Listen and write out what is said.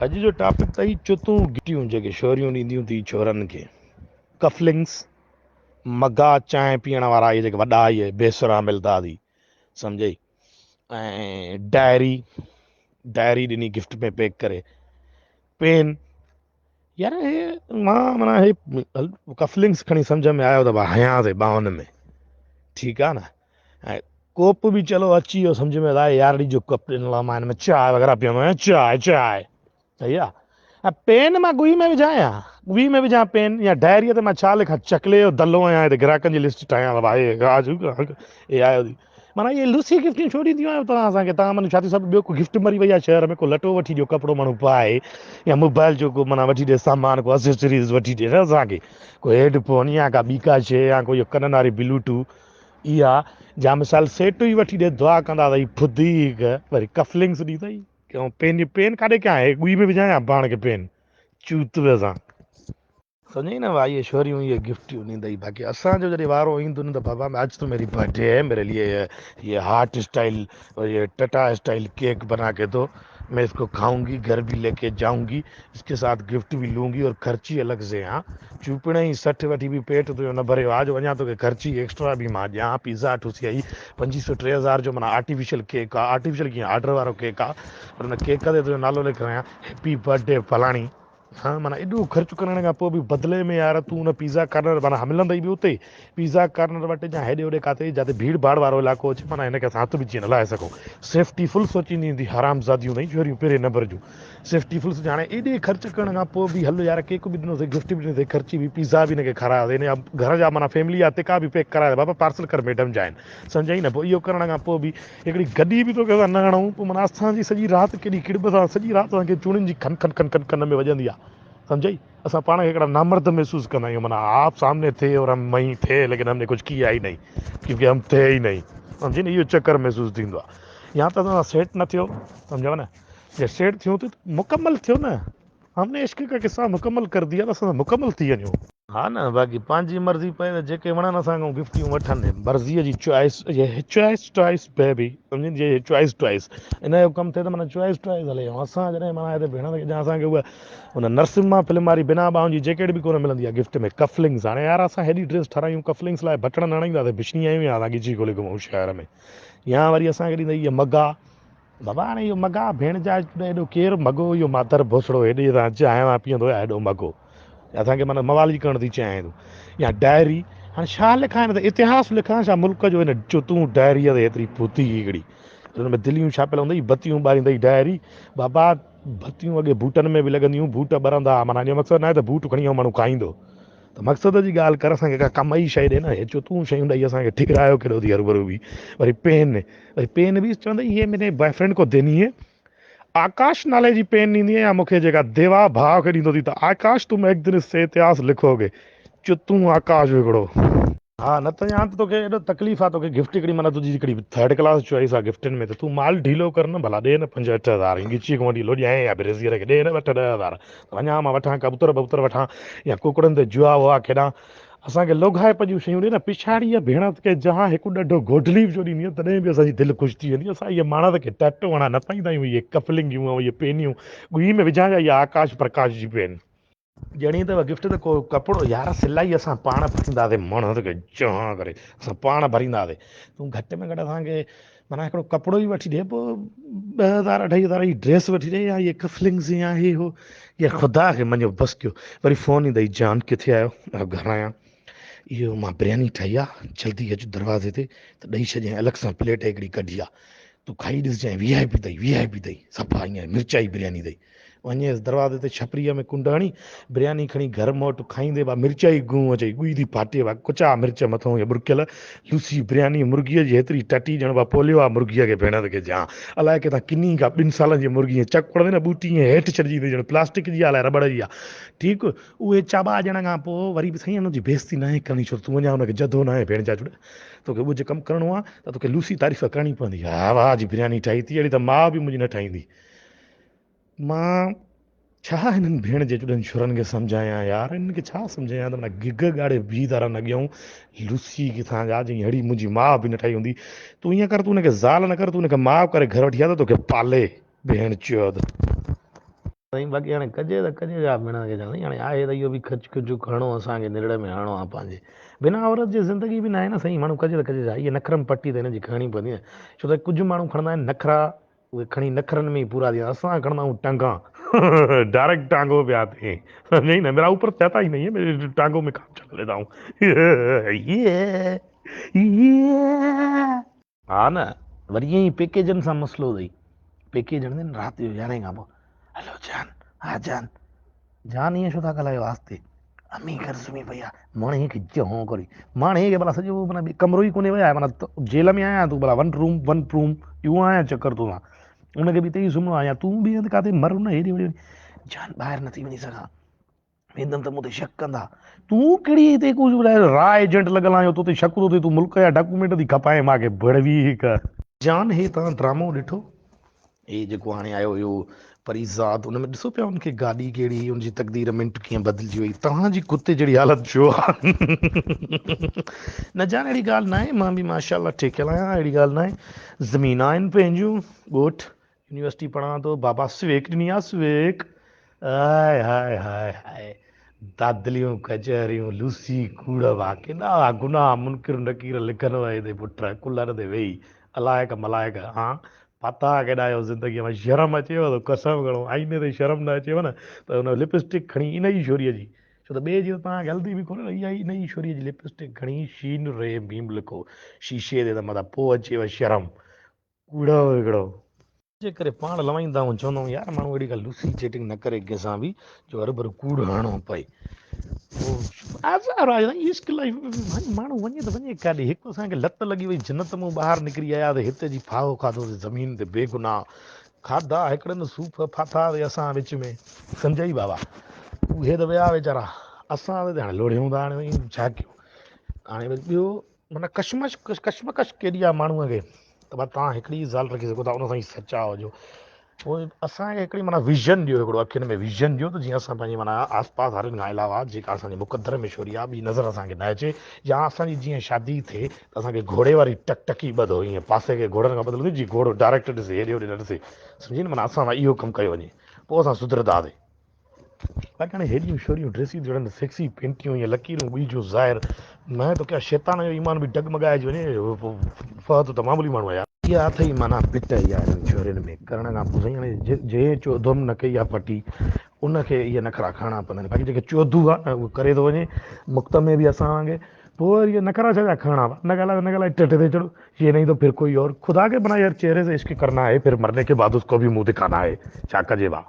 اڄ جو ٽاپڪ اٿئي چتون گٽيون جيڪي ڇوريون ڏينديون ٿي ڇورن کي ڪفلنگس مگا چانهه پيئڻ وارا اهي جيڪي وڏا اهي بيسرا ملدا ٿي سمجهئي ۽ ڊائري ڊائري ڏني گفٽ ۾ پيڪ ڪري پين يار هي مان معنيٰ هي ڪفلنگس کڻي سمجهه ۾ آيو ته ڀا هنيان ٿي ٻانهن ۾ ٺيڪ آ نه ۽ ڪوپ به چلو اچي ويو سمجهه ۾ آيو يارڙي جو ڪپ ڏنل آ مان هن ۾ چانهه وغيره پيئندو آهيان چانهه چانهه صحيح آ ۽ پين مان ڳوهي ۾ وجهان يا ڳوهي ۾ وجهان پين يا ڊائريء تي مان ڇا لکان چڪلي جو دلو آهيان هتي گراهڪن جي لسٽ ٺاهيان ته ڀائي هي آيو ٿي معنيٰ اهي لوسي گفٽيون ڇو ڏينديون آهيو توهان اسان کي توهان معنيٰ ڇا ٿي سڀ ٻيو ڪو گفٽ مري وئي آهي شهر ۾ ڪو لٽو وٺي ڏيو ڪپڙو ماڻهو پائي يا موبائل جو ڪو معنيٰ وٺي ڏي سامان ڪو اسيسريز وٺي ڏي نه اسان کي ڪو هيڊ فون يا ڪا ٻي ڪا شيء يا ڪو اهو ڪنن واري بلوٽو اها جا مثال سيٽ ئي وٺي ڏي دعا ڪندا اٿئي ڦدي هڪ وري ڪفلنگس ڏي اٿئي ڪيون پين پين ڪاڏي ڪيان هي ڳوئي ۾ وجهان يا پاڻ کي پين چوت به اسان. سمجهئي نه ڀائي اهي ڇوريون اهي گفٽيون ڏيندئي باقي اسان جو جڏهن وارو ايندو نه ته بابا آج تو ميري برٿ ڊي هي ميري ليي يي هارٽ اسٽائل اور يي ٽٽا اسٽائل ڪيڪ بنا ڪي دو مين اس ڪو کائون گي گهر بي لي ڪي جائون گي اس ڪي ساٿ گفٽ بي لون گي اور خرچي الڳ سي هان چوپڙي ئي 60 وٺي به پيٽ تنهنجو نه ڀريو آ جو اڃا توکي خرچي ايڪسٽرا به مان ڏيان پيزا ٺوسي آئي پنجيهه سو 3000 جو معنيٰ آرٽيفيشل ڪيڪ آ آرٽيفيشل ڪيئن آرڊر وارو ڪيڪ آ پر ان ڪيڪ تي تنهنجو نالو لکرايان هيپي برٿ ڊي فلاڻي ها معنيٰ ايڏو خرچ ڪرڻ کان پوء به بدلي ۾ يار تون ان پيزا ڪارنر معنيٰ ملندئي به اتي پيزا ڪارنر وٽ يا هيڏي هوڏي ڪاٿي جاتي ڀيڙ ڀاڙ وارو علائقو هجي معنيٰ هن کي اسان هٿ به جيئن نه لائي سگهون سيفٽي فل سوچيندي هوندي حرامزاديون اٿئي ڇوريون پهرين نمبر جون سيفٽي فل هاڻي ايڏي خرچ ڪرڻ کان پوء به هل يار ڪيڪ به ڏنوسي گفٽ به ڏنوسي خرچي به پيزا به هن کي کارايوسي هن جا گهر جا معنيٰ فيملي جا تڪا به پيڪ ڪرايا بابا پارسل ڪر ميڊم جا آهن سمجهئي نه پوء اهو ڪرڻ کان پوء به هڪڙي گڏي به توکي اسان نه هڻون پوء معنيٰ اسان جي سڄي رات ڪيڏي ڪڙٻ سان سڄي رات اسان کي چوڻين جي کن کن کن کن ڪن ۾ وڄندي آهي سمجهئي اسان پاڻ کي هڪڙا نامرد محسوس ڪندا آهيون معنيٰ آپ سامني ٿي اور هم وہیں ٿي ليڪن هم ني ڪجهه ڪيا ئي نهين ڪيونڪه هم ٿي ئي نهين سمجهي نه اهو چڪر محسوس ٿيندو آهي يا ته اسان سيٽ نه ٿيو سمجهو نه جي سيٽ ٿيون ته مڪمل ٿيو نه هم ني عشق کا قصا مڪمل ڪر ديا ته اسان مڪمل ٿي وڃو. ها نه باقي پنهنجي مرضي پئي ته جيڪي وڻن اسان کان گفٽيون وٺن مرضي جي چوائس جي چوائس ٽوائس بيبي سمجهين جي چوائس ٽوائس ان جو ڪم ٿئي ته معنيٰ چوائس ٽوائس هلي ۽ اسان جڏهن معنيٰ هتي ڀيڻ جا اسان کي اها ان نرسمها فلم واري بنا ٻانهن جي جيڪيٽ به ڪونه ملندي آهي گفٽ ۾ ڪفلنگس هاڻي يار اسان هيڏي ڊريس ٺهرايون ڪفلنگس لاء بٽڻ نه هڻائينداسين بشني آهيون يا اسان ڳچي کولي گهمون شهر ۾ يا وري اسان کي ڏيندي اها مگا بابا هاڻي اهو مگا ڀيڻ جا ايڏو ڪير مگو اهو مادر ڀوسڙو هيڏي تان چانهه وانهه پيئندو يا ايڏو مگو اسان کي معنيٰ موالي ڪرڻ ٿي چاهين تون يا ڊائري هاڻي ڇا لکان هن تي اتهاس لکان ڇا ملڪ جو هن جو تون ڊائري تي ايتري پوتي هڪڙي هن ۾ دليون ڇاپيل هوندئي بتيون ٻاريندئي ڊائري بابا بتيون اڳي بوٽن ۾ به لڳنديون بوٽ ٻرندا معنيٰ ان جو مقصد ناهي ته بوٽ کڻي ماڻهو کائيندو ته مقصد جي ڳالهه ڪر اسان کي ڪا ڪم جي شيء ڏي نه هي چتون شيون ڏئي اسان کي ٺڪرايو ڪيڏو ٿي هروڀرو به وري پين وري پين به چوندئي هي ميري بوائي فرينڊ ڪو ديني هي آڪاش نالي جي پين ڏيندي يا مونکي جيڪا ديوا ڀاء کي ڏيندو ٿي ته آڪاش تم ايڪ دن اس سي اتهاس لکوگي چتون آڪاش هڪڙو. ها نه ته يا ته توکي ايڏو تڪليف آ توکي گفٽ هڪڙي معنيٰ تنهنجي هڪڙي ٿرڊ ڪلاس چوائس آ گفٽن ۾ ته تون مال ڍيلو ڪر نه ڀلا ڏي نه پنج اٺ هزار ائين ڳچيء کان وٺي لوڏيانء يا بريزيئر کي ڏي نه اٺ ڏهه هزار ته وڃان مان وٺان ڪبوتر ببوتر وٺان يا ڪڪڙن تي جوا ووا کيڏان اسان کي لوگهائپ جون شيون ڏي نه پڇاڙيء ڀيڻ کي جهان هڪ ڏڍو گوڍلي به جو ڏيندينء تڏهن به اسان جي دل خوش ٿي ويندي اسان اهي ماڻس کي ٽئٽو هڻان نه پائيندا آهيون اهي ڪفلنگيون ۽ اهي پينيون ڳوهي ۾ وجهان يا اها آڪاش پرڪاش جي پين. ڄڻي ته گفٽ ته ڪو ڪپڙو يار سلائي اسان پاڻ ڀرينداسي مڻس کي جهان ڪري اسان پاڻ ڀرينداسي تون گهٽ ۾ گهٽ اسان کي معنيٰ هڪڙو ڪپڙو ئي وٺي ڏي پوء ٻه هزار اڍائي هزار جي ڊريس وٺي ڏي يا اهي ڪفلنگس يا هي هو يا خدا کي مڃيو بس ڪيو وري فون ايندئي جان ڪٿي آهيو گهر آهيان اهو مان برياني ٺاهي آ جلدي اچ دروازي تي ته ڏئي ڇڏيان الڳ سان پليٽ هڪڙي ڪڍي آ تون کائي ڏسجانء وي آء پي اٿئي وي آء پي اٿئي صفا ائين مرچائي برياني اٿئي وڃيس دروازي تي ڇپريء ۾ ڪنڊ هڻي، برياني کڻي گهر موٽ، کائيندي با مرچائي گونهه اچئي، ڳوهي ٿي ڦاٽي با ڪچا مرچ مٿئون ائين ٻرڪيل، لوسي برياني مرغيء جي هيتري ٽٽي ڄڻ با پوليو آ مرغيء کي ڀيڻس کي جان الائي ڪٿان ڪني ڪا ٻن سالن جي مرغي ائين چڪ پڙندي نه ٻوٽي ائين هيٺ ڇڏجي ويندي ڄڻ پلاسٽڪ جي آ الائي رٻڙ جي آ ٺيڪ اهي چاٻا ڏيڻ کان پوء وري به سائين ان جي بيستي ناهي ڪرڻي ڇو ته تون اڃا ان کي جڌو ناهي ڀيڻ جا جڙ توکي ٻجهه ڪم ڪرڻو آ ته توکي لوسي تعريف ڪرڻي پوندي ها واهه جي برياني ٺاهي ٿي اهڙي ته ماء به منهنجي نه ٺاهيندي. مان ڇا هنن ڀيڻ جي چڏن ڇورن کي سمجهايان يار هنن کي ڇا سمجهايان ته معنيٰ گگ ڳاڙي بيهي ٿا رهن اڳيئون لوسي ڪٿان جا جنهن ههڙي منهنجي ماء به نه ٺاهي هوندي تون ائين ڪر تون هن کي زال نه ڪر تون هن کي ماء ڪري گهر وٺي آ ته توکي پالي ڀيڻ چود. سائين باقي هاڻي ڪجي ته ڪجي ڇا ڀيڻ کي چوان سائين هاڻي آهي ته اهو به خرچ ڪجهه کڻڻو اسان کي نرڙ ۾ هڻڻو آهي پنهنجي بنا عورت جي زندگي به ناهي نه سائين ماڻهو ڪجي ته ڪجي ڇا اهي نخرن پٽي ته هن جي کڻڻي پوندي نه ڇو ته ڪجهه ماڻهو کڻندا آهن نخرا اهي کڻي نخرن ۾ ئي پورا ٿي ويندا اسان کڻندا آهيون ٽنگا ڊائريڪٽ ٽانگو پي آتي هين سمجهئي نه ميرا اوپر چاهتا ئي نهين هي مين ٽانگو ۾ ڪام چلا ليتا هون ها نه وري ائين ئي پيڪيجن سان مسئلو اٿئي پيڪيج هڻندا آهن رات جو يارهين کان پوء هلو جان ها جان جان ائين ڇو ٿا ڳالهايو آهستي امي گهر سمهي پئي آهي ماڻهي کي جهون ڪري ماڻهي کي ڀلا سڄو معنيٰ ڪمرو ئي ڪونهي ويا معنيٰ جيل ۾ آيا تون ڀلا ون روم ون روم اهو آيا چڪر تو سان ان کي به اتي ئي سمهڻو آهي يا تون به هنڌ ڪاٿي مر نه هيڏي هوڏي جان ٻاهر نٿي وڃي سگهان ويندم ته مون تي شڪ ڪندا. تون ڪهڙي هتي ڪو را ايجنٽ لڳل آهين جو تو تي شڪ ٿو ٿئي تون ملڪ جا ڊاڪومينٽ ٿي کپائين مان کي ڀڙوي هڪ. جان هي توهان ڊرامو ڏٺو هي جيڪو هاڻي آيو هيو پريزاد ان ۾ ڏسو پيا ان کي گاڏي ڪهڙي هئي ان جي تقدير منٽ ڪيئن بدلجي وئي توهان جي ڪتي جهڙي حالت ڇو آ نه جان اهڙي ڳالهه ناهي مان به ماشاء الله ٺهڪيل آهيان اهڙي ڳالهه ناهي زمين آهن پنهنجون ڳوٺ يونيورسٽي پڙهان ٿو بابا سويڪ ڏني آ سويڪ هاء هاء هاء هاء دادليون ڪچهريون لوسي ڪوڙ وا ڪيڏا گناهه منڪر نڪير لکن وئي تي پٽ ڪلهن تي ويهي الائڪ ملائڪ ها پاتا ڪيڏا آهيو زندگي ۾ شرم اچيو ته قسم کڻو آئيني تي شرم نه اچيو نه ته ان لپسٽڪ کڻي ان ئي ڇوريء جي ڇو ته ٻئي جي ته توهان کي هلندي به ڪونه نه اها ئي ان ئي ڇوريء جي لپسٽڪ کڻي شين ري ميم لکو شيشي تي ته متان پوء اچيو شرم ڪوڙو هڪڙو. جي ڪري پاڻ لوائيندا آهيون چوندا آهيون يار ماڻهو اهڙي ڪا لوسي چيٽنگ نه ڪري ڪنهن سان به جو هرڀر ڪوڙ هڻڻو پئي پوء آزار آهي سائين عشق لائف ۾ به ڀائي ماڻهو وڃي ته وڃي ڪاڏي هڪ اسان کي لت لڳي وئي جنت مون ٻاهر نڪري آيا ته هت جي ڦاهو کاڌو سي زمين تي بيگناهه کاڌا هڪڙن صوف ڦاٿا سي اسان وچ ۾ سمجهئي بابا اهي ته ويا ويچارا اسان ته هاڻي لوڙهيون ٿا هاڻي ڇا ڪيون هاڻي وري ٻيو معنيٰ ڪشمش ڪشمڪش ڪيڏي آهي ماڻهوء کي ته ڀا توهان هڪڙي ئي زال رکي سگهو ٿا ان سان ئي سچا هجو پوء اسان کي هڪڙي معنيٰ ويزن ڏيو هڪڙو اکين ۾ ويزن ڏيو ته جيئن اسان پنهنجي معنيٰ آس پاس وارن کان علاوه جيڪا اسان جي مقدر ۾ ڇوري آهي ٻي نظر اسان کي نه اچي يا اسان جي جيئن شادي ٿئي ته اسان کي گهوڙي واري ٽڪ ٽڪي ٻڌو ائين پاسي کي گهوڙن کان ٻڌل هوندي جيئن گهوڙو ڊائريڪٽ ڏسي هيڏي هوڏي نه ڏسي سمجهي نه معنيٰ اسان سان اهو ڪم ڪيو وڃي پوء اسان سڌرنداسين. باقي هاڻي هيڏيون شوريون ڊريسيون جهڙن سيڪسي پينٽيون ائين لڪيرون ٻيجون ظاهر نه ته ڪيا شيطان جو ايمان به ڊگمگائجي وڃي فهد ته معمولي ماڻهو آهي يار. اها اٿئي معنيٰ پٽ اها انهن ڇورين ۾ ڪرڻ کان پوء سائين هاڻي جنهن چوڌم نه ڪئي آهي پٽي ان کي اهي نخرا کڻڻا پوندا آهن باقي جيڪي چوڌو آهي نه اهو ڪري ٿو وڃي مڪت ۾ به اسان وانگي پوء وري اهي نخرا ڇا جا کڻڻا نه ڳالهائي نه ڳالهائي ٽٽ تي چڙهو يي نهين تو پھر ڪوئي اور خدا ڪي بنا يار چهري سي عشق ڪرنا هي پھر مرني ڪي بعد اس ڪو ڀي منهن دکانا هي ڇا ڪجي ڀا.